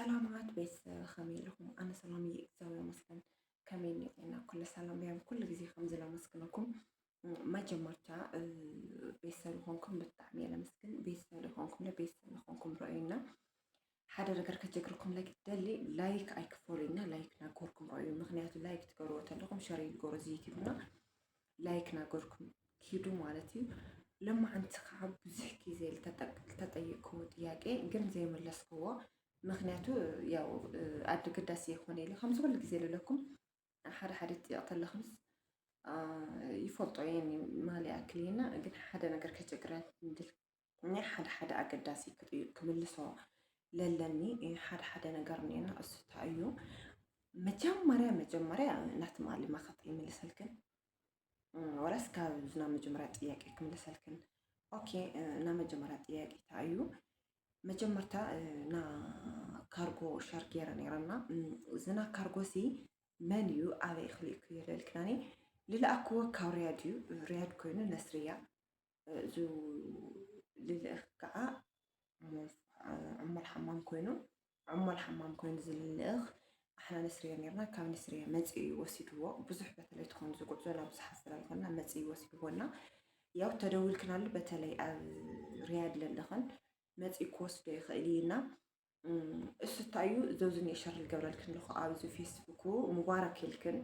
ሰላማት ቤተሰብ ከመይ ኣለኹም? ኣነ ሰላም እየ፣ እግዚኣብሔር ይመስገን። ከመይ እኒኦ ጤና? ኩሉ ሰላም ድያ? ኩሉ ግዜ ከምዚ ለመስግነኩም። መጀመርታ ቤተሰብ ዝኾንኩም ብጣዕሚ እየ ለመስግን። ቤተሰብ ዝኾንኩም ለቤተሰብ ዝኾንኩም ረእዩና። ሓደ ነገር ከጀግርኩም ለክ ደሊ ላይክ ኣይክፈሉና፣ ላይክ ናገርኩም ረእዩ። ምክንያቱ ላይክ ትገብርዎ ተለኹም ሸር ይግበሮ እዚ ዩቲዩብና። ላይክ ናገርኩም ኪዱ ማለት እዩ። ለማዓንቲ ከዓ ብዙሕ ግዜ ዝተጠየቅክዎ ጥያቄ ግን ዘይመለስክዎ፣ ምክንያቱ ያው ኣደ ግዳሲ የኮነ ኢለ ከምዚ ኩሉ ግዜ ልለኩም ሓደ ሓደ ጥያቄ ተለኽምስ ይፈልጦ እየን ማለ ያክል እየና። ግን ሓደ ነገር ከጨግረን እንድል እኔ ሓደ ሓደ ኣገዳሲ ክምልሶ ለለኒ ሓደ ሓደ ነገር እኔና እሱ እንታይ እዩ መጀመርያ መጀመርያ ናትማሊ ማኸት ይምልሰልክን ወላስ ካብ ዝና መጀመርያ ጥያቄ ክምልሰልክን? ኦኬ፣ እና መጀመርያ ጥያቄ እንታይ እዩ? መጀመርታ እና ካርጎ ሸር ገይረ ነይረና። ዝና ካርጎ ሲ መን እዩ ኣበይ ክልእክዮ ለልክናኒ? ልልኣክዎ ካብ ሪያድ እዩ። ሪያድ ኮይኑ ነስርያ ዝልእኽ ከዓ ዑመል ሓማም ኮይኑ ዑመል ሓማም ኮይኑ ዝልእኽ ኣሕና ነስርያ ነርና። ካብ ነስርያ መፂኡ እዩ ወሲድዎ። ብዙሕ በተለይ ትኾኑ ዝጉዕዞ ናብ ብዙሓት ስላልኮና መፂኡ ወሲድዎና። ያው ተደውልክናሉ በተለይ ኣብ ሪያድ ለለኽን መፂኡ ክወስዶ ይኽእል እዩና። እሱ እንታይ እዩ ዘውዝን የሸር ልገብረልክን ኣለኹ ኣብዚ ፌስቡኩ ሙባረክ ኢልክን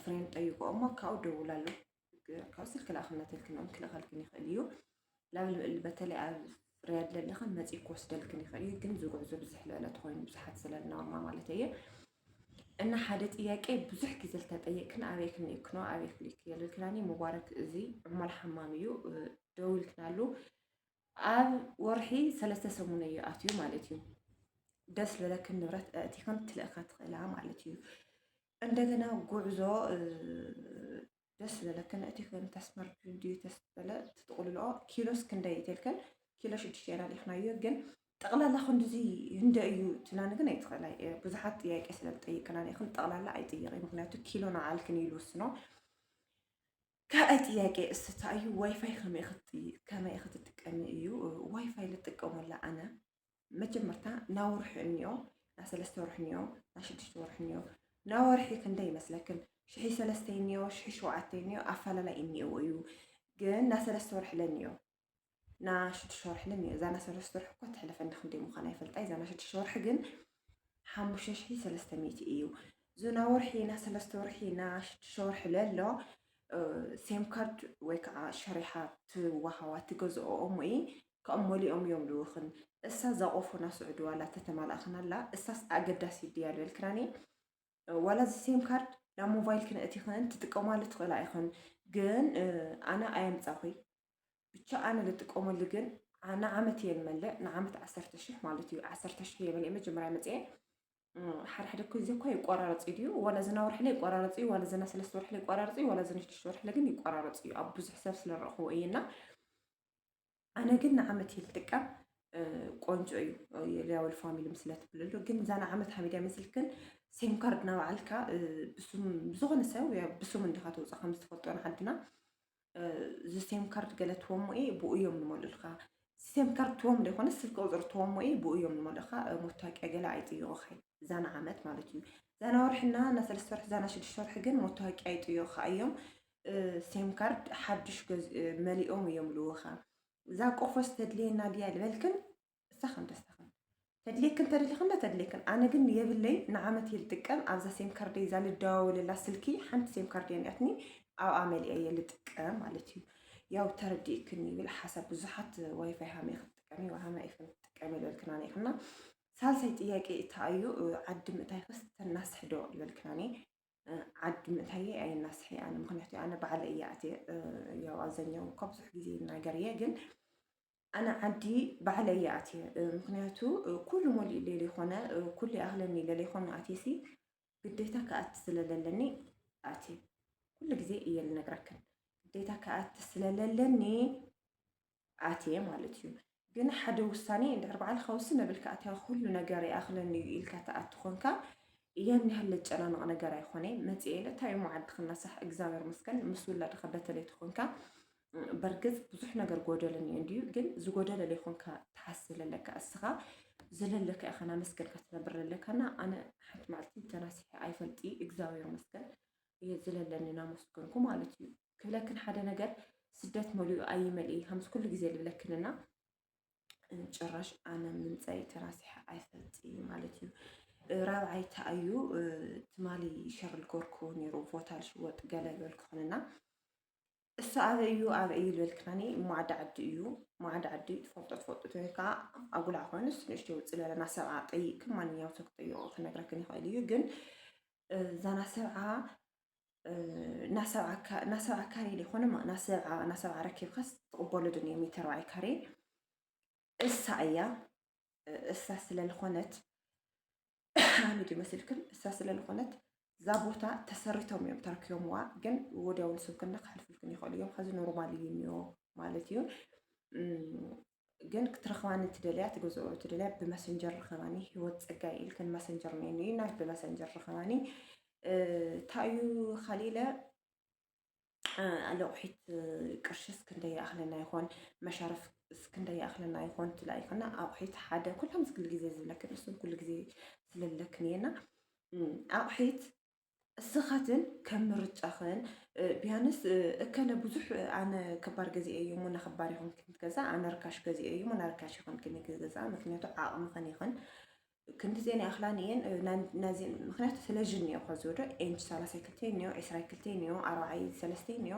ፍሬንድ ጠይቆ እሞ ካብኡ ደውላሉ ካብ ስልክ ላእኽነትልክን እም ክልእኸልክን ይኽእል እዩ። ላብል በተለይ ኣብ ሪያድ ለለኽን መፂኡ ክወስደልክን ይኽእል እዩ። ግን ዝጉዕዞ ብዙሕ ልዕለ ተኾይኑ ብዙሓት ስለ ልነበርና ማለት እየ። እና ሓደ ጥያቄ ብዙሕ ግዜ ልተጠየቅክን ኣበይ ክንእክኖ ኣበይ ክልእክዮ ልልክናኒ ሙባረክ እዚ ዑመል ሓማም እዩ። ደውልክናሉ ኣብ ወርሒ ሰለስተ ሰሙን እዩ ኣትዩ ማለት እዩ። ደስ ለለክን ንብረት ኣእቲኽን ትልእካ ትኽእላ ማለት እዩ። እንደገና ጉዕዞ ደስ ለለክን ኣእቲኽን ተስመር ድዩ ተስበለ ትጥቕልልኦ ኪሎስ ክንደይ ይተልክን ኪሎ ሽዱሽተ ኢና ልኢኽናዮ ግን ጠቕላላ ክንድዚ እንደ እዩ ትላኒ ግን ኣይትኽእላይ። ብዙሓት ጥያቄ ስለ ዝጠይቅና ንኢኽን ጠቕላላ ኣይጥይቕ ምክንያቱ ኪሎ ንዓልክን ይልውስኖ። ካልኣይ ጥያቄ እስታ እዩ ዋይፋይ ከመይ ክትጥይ-፣ ከመይ ክትጥቀሚ እዩ? ዋይፋይ ልጥቀመላ ኣነ መጀመርታ ናወርሒ እኒኦ፣ ናሰለስተ ወርሒ እኒኦ፣ ናሽዱሽተ ወርሒ እኒኦ። ናወርሒ ክንደይ ይመስለክን? ሽሒ ሰለስተ እኒኦ፣ ሽሒ ሸውዓተ እኒኦ፣ ኣፈላላይ እኒኦ እዩ። ግን ናሰለስተ ወርሒ ለኒኦ፣ ናሽዱሽተ ወርሒ ለኒኦ። እዛ ናሰለስተ ወርሒ እኮ ትሕለፈ እንደ ክንደይ ምዃና ይፈልጣ። እዛ ናሽዱሽተ ወርሒ ግን ሓሙሽተ ሽሒ ሰለስተ ሚእቲ እዩ። እዙ ናወርሒ፣ ናሰለስተ ወርሒ፣ ናሽዱሽተ ወርሒ ለሎ ሴም ካርድ ወይ ከዓ ሸሪሓ ትወሃዋ ትገዝኦ እሞ እዩ። ካብኦም መሊኦም እዮም ልውኽን። እሳ እዛ ቆፎ ናስዑዲ ዋላ ተተማላእኽን ኣላ። እሳስ ኣገዳሲ ድያ ልበልክናኒ? ዋላ እዚ ሴም ካርድ ናብ ሞባይል ክነእቲኽን ትጥቀማሉ ትኽእላ ኢኽን። ግን ኣነ ኣየምጻኹይ። ብቻ ኣነ ልጥቀመሉ ግን ንዓመት እየ ልመልእ። ንዓመት ዓሰርተ ሽሕ ማለት እዩ። ዓሰርተ ሽሕ እየ መሊእ መጀመርያ መፅኤ። ሓደ ሓደ እኮ እዚ እኮ ይቆራረፅ ድዩ? ዋላ ዝና ወርሒ ላይ ይቆራረፅ እዩ፣ ዋላ ዝና ሰለስተ ወርሒ ላይ ይቆራረፅ እዩ፣ ዋላ ዝና ሽዱሽተ ወርሒ ላይ ግን ይቆራረፅ እዩ። ኣብ ብዙሕ ሰብ ስለረእኽዎ እየ እና ኣነ ግን ንዓመት እየ ልጥቀም። ቆንጆ እዩ። የልያወል ፋሚሊ ምስለ ትብልሉ ግን እዛ ንዓመት ሓሚድ ኣይመስልክን። ሴም ካርድ ናባዕልካ ብስም ብዝኾነ ሰብ ብስም እንዲኻ ተውፃ ከም ዝተፈልጦ ንዓድና እዚ ሴም ካርድ ገለ ትወሞ እየ ብኡ እዮም ንመልእልካ። ሴም ካርድ ትወም ዘይኮነ ስልክ ቁፅሪ ትወሞ እየ ብኡ እዮም ንመልእካ። መታወቂያ ገለ ኣይጥይቑኻይ ዛና ዓመት ማለት እዩ። ዛና ወርሕና እና ሰለስተ ወርሒ ዛና ሽዱሽተ ወርሒ ግን መታወቂያ ኣይጥይቑኻ እዮም። ሴም ካርድ ሓዱሽ መሊኦም እዮም ልውኻ። እዛ ቆፎስ ተድልየና ድያ ልበልክን እሳ ከም ደስታኽን ተድልየክን ተደሊኽን ተድልየክን። ኣነ ግን የብለይ ንዓመት እየ ልጥቀም። ኣብዛ ሴም ካርደይ እዛ ልደዋወለላ ስልኪ ሓንቲ ሴም ካርድ እያ እኒኣትኒ ኣብኣ መሊኣ እየ ልጥቀም ማለት እዩ። ያው ተረዲእክን ይብል ሓሳብ ብዙሓት ዋይፋይ ሃመይ ክትጥቀሚ ወይ ሃመይ ኣይፈን ትጥቀሚ ልበልክና ኔክና። ሳልሳይ ጥያቄ እታ እዩ ዓዲ ምእታይ ክስ ተናስሕዶ ልበልክና ኔ ዓዲ ምእታየ ኣይናስሒ ኣነ ምክንያቱ ኣነ ባዕለ እየ ኣትየ። ያው ኣብዘኛው ካብ ብዙሕ ግዜ ይናገር እየ ግን ኣነ ዓዲ ባዕለ እየ ኣትየ። ምክንያቱ ኩሉ ሞሊእ ሌለ ይኮነ ኩሉ ኣክለኒ ሌለ ይኮነ ኣትየ ሲ ግዴታ ክኣቲ ስለለለኒ ኣትየ። ኩሉ ግዜ እየ ልነግረክን ግዴታ ክኣቲ ስለለለኒ ኣትየ ማለት እዩ። ግን ሓደ ውሳኔ እንድሕር ባዕልኻ ውስን ኣቢልካ ኣትያ ኩሉ ነገር ይኣኽለኒ እዩ ኢልካ ትኣቲ ኮንካ ያን ያህል ለጨናንቕ ነገር ኣይኾነ። መጽኤ ኢለ እንታይ እሞ ዓዲ ክናሳሕ እግዚኣብሔር መስገን ምስ ውላድኻ በተለይ ትኾንካ በርግጽ ብዙሕ ነገር ጎደለኒ እዩ እንድዩ ግን ዝጎደለ ለይኮንካ ትሓስብ ለለካ እስኻ ዘለለካ ኢኻ ናመስገንካ ትነብር ዘለካና። ኣነ ሓንቲ መዓልቲ ተናሲሐ ኣይፈልጢ እግዚኣብሔር መስገን እየ ዝለለኒ ናመስገንኩ ማለት እዩ። ክብለክን ሓደ ነገር ስደት መሊኡ ኣይመልእ ከምዚ ኩሉ ግዜ ዝብለክንና ጭራሽ ኣነ ምንፀይ ተናሲሐ ኣይፈልጢ ማለት እዩ። ራብዓይ ተኣዩ ትማሊ ሸር ልገርኩ ነይሩ ቦታ ልሽወጥ ገለ በልክኽንና እሱ ኣበይ እዩ ኣበይ እዩ ዝበልክናኒ ማዕዲ ዓዲ እዩ። ማዕዲ ዓዲ ትፈልጦ ትፈልጡ ወይ ከዓ ኣጉላዕ ኮይኑስ ንእሽተይ ውፅእ ዝበለ ናሰብዓ ጠይቅክን ማንኛውም ሰብ ክጠይቆ ክነግረክን ይኽእል እዩ። ግን እዛ ናሰብዓ ናሰብዓ ካሬ ዘይኮነ ናሰብዓ ረኪብካስ ትቕበሉ ድን ሜተር ባይ ካሬ እሳ እያ እሳ ስለልኾነት ኣሚድ ይመስልክን እሳ ስለልኾነት እዛ ቦታ ተሰሪቶም እዮም ተረኪቦምዋ። ግን ወዲያው ንስብክና ክሕልፍልክን ይኽእሉ እዮም። ከዚ ኖርማል እዩ እኒኦ ማለት እዩ። ግን ክትረኽባኒ ትደልያ ትገዝኦ ትደልያ ብመሰንጀር ርኸባኒ ህይወት ፀጋ ኢልክን መሰንጀር ነይኑ ኢና ብመሰንጀር ርኸባኒ። እንታይ እዩ ካሊለ ኣለቑሒት ቅርሽስ ክንደይ ይኣኽለና ይኾን? መሻርፍ ክንደይ ይኣኽለና ይኾን? ትላኢኽና ኣቑሒት ሓደ ኩሎም ዝግል ግዜ ዝብለክን እሱም ኩሉ ግዜ ስለለክን እየና ኣቑሒት እስኻትን ከም ምርጫኽን ቢያንስ እከለ ብዙሕ ኣነ ክባር ገዚኤ እዩ ሙና ክባር ይኹን ክንትገዛ ኣነ ርካሽ ገዚኤ እዩ ሙና ርካሽ ይኹን ክንገዛ ምክንያቱ ዓቕምኽን ይኽን ክንዲ ዜና ይኽላን እየን ናዚ ምክንያቱ ስለ ዥን እዮ ከዚ ወዶ ኤንች ሰላሳይ ክልተ እዮ ዕስራይ ክልተ እዮ ኣርባዓይ ሰለስተ እዮ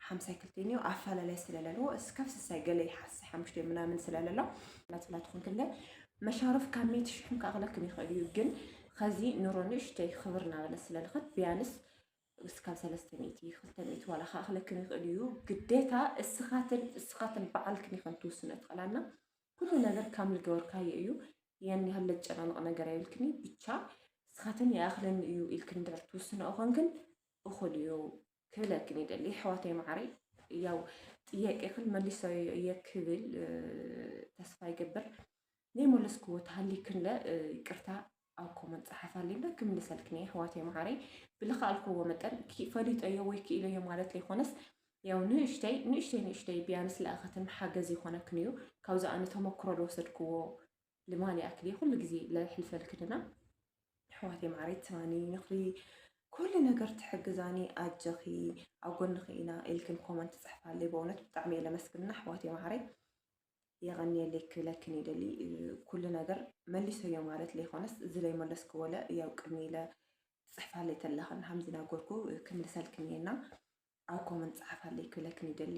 ሓምሳይ ክልተ እዮ ኣፈላለይ ስለለለዎ እስካብ ስሳይ ገለ ይሓስ ሓሙሽተ ምናምን ስለለሎ ናትብላ ትኹን ክለ መሻርፍ ካብ ሜት ሽሕን ክኣኽለክን ይኽእል እዩ ግን ኸዚ ኑሮ ንእሽተይ ክብር እናበለ ስለልኸት ቢያንስ እስካብ ሰለስተ ሚእቲ ክልተ ሚእቲ ዋላ ክኣኽለክን ይኽእል እዩ ግዴታ እስኻትን እስኻትን በዓልክን ይኸን ትውስኖ ትኽእላና ኩሉ ነገር ካም ልገበርካዮ እዩ ያን ያህል ለጨናንቕ ነገር ኣይብልክኒ ብቻ እስኻትን ይኣኽለኒ እዩ ኢልክን ድሕር ትውስኖ እኾንክን እኹል እዩ ክብለክን ይደሊ ኣሕዋተይ መዓረይ ያው ጥያቄኽን መሊሰዮ እየ ክብል ተስፋ ይገብር ዘይመለስክዎ ተሃሊክንለ ይቅርታ ኣብ ኮመንት ፀሓፋለይ እና ክምልሰልክን እየ ኣሕዋተይ መዓረይ ብልኸኣልክዎ መጠን ፈሊጠዮ ወይ ክኢለዮ ማለት ዘይኮነስ ያው ንእሽተይ ንእሽተይ ንእሽተይ ቢያንስ ለኣኸትን ሓገዝ ይኾነክን እዩ ካብዚ ኣነ ተመክሮ ዝወሰድክዎ ልማን ይኣክል እየ ኩሉ ግዜ ለሕልፈልክን እና ኣሕዋተይ መዓረይ ትማኒ ምኽሪ ኩሉ ነገር ትሕግዛኒ ኣጀኺ ኣብ ጎንኺ ኢና ኢልክን ኮመንት ትፅሕፋለይ በእውነት ብጣዕሚ እየ ለመስግንና ኣሕዋተይ መዓረይ የቐንየለይ ክብለክን ይደሊ ኩሉ ነገር መሊሰዮ ማለት ለይኮነስ እዚ ለይመለስክዎ ለ ያው ቅድሚ ኢለ ትፅሕፋለይ ተለኽን ሃምዚ ናገርኩ ክምልሰልክን እየና ኣብ ኮመንት ፀሓፋለይ ክብለክን ይደሊ